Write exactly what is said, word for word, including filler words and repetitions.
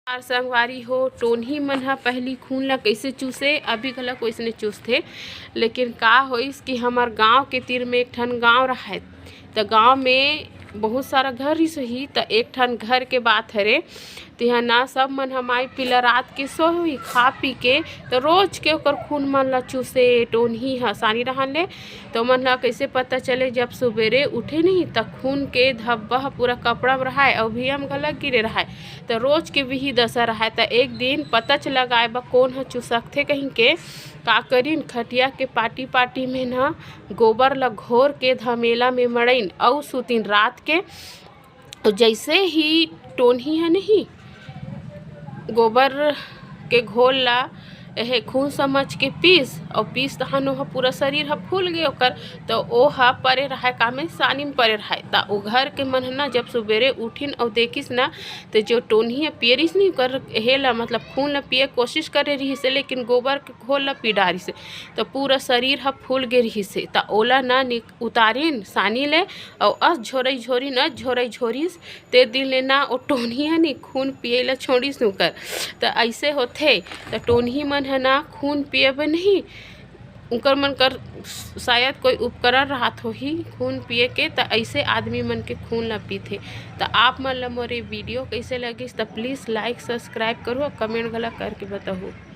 आर संगवारी हो, टोनही मन ह पहिली खून ला कइसे चूसे, अभी घलक वइसने चूसथे। लेकिन का होइस कि हमर गांव के तीर में एक ठन गांव रहय, त गांव में बहुत सारा घर रिहिस होही। त एक ठन घर के बात हरे, तिहा ना सब मन ह माई पीला रात के सोए होही, खा पी के, त रोज के ओकर खून मन ला चूसे टोनही ह सानी रहन ले। त ओमन ला कइसे पता चले? जब सुबेरे उठे नहीं, त खून के धब्बा ह पूरा कपड़ा में रहय अउ भुइयां म घलक गिरे रहय। त रोज के विही दसा रहय। त एक दिन पतच लगाए बर कोन ह चुसकथे कहिके का करिन, खटिया के पाटी पाटी में न गोबर ल घोर के धमेला में मड़इन अउ सुतिन रात के। अउ जइसे ही टोनही ह नहीं गोबर के घोल ला एहे खून समझ के पीस, अउ पीस तहान ओह पूरा शरीर ह फूल गे ओकर, त ओह परे रहय, का में सानी म परे रहय। त ओ घर के मन ह ना जब सुबेरे उठिन अउ देखिस ना, त जो टोनही ह पिए रिहिस नी, ओकर हे ला, मतलब, खून ला पिए के कोशिश करे रिहिस हे, लेकिन गोबर के घोल ला पी डारिस हे, त पूरा शरीर ह फूल गे रिहिस हे। त ओला ना निक-, उतारिन सानी ले, अउ अस झोरई झोरिन, अस झोरई झोरिस, ते दिन ले ना ओ टोनही ह नी खून पिए ला छोड़िस ओकर। त अइसे होथे, त टोनही मन ह ना खून पिए बर नहीं, उकर मन कर शायद कोई उपकरण रहत होही खून पिए के, त अइसे आदमी मन के खून ला पीथे। त आप मन ला मोर ये वीडियो कइसे लगिस, त please like, subscribe करू अउ comment घला करके बताहू।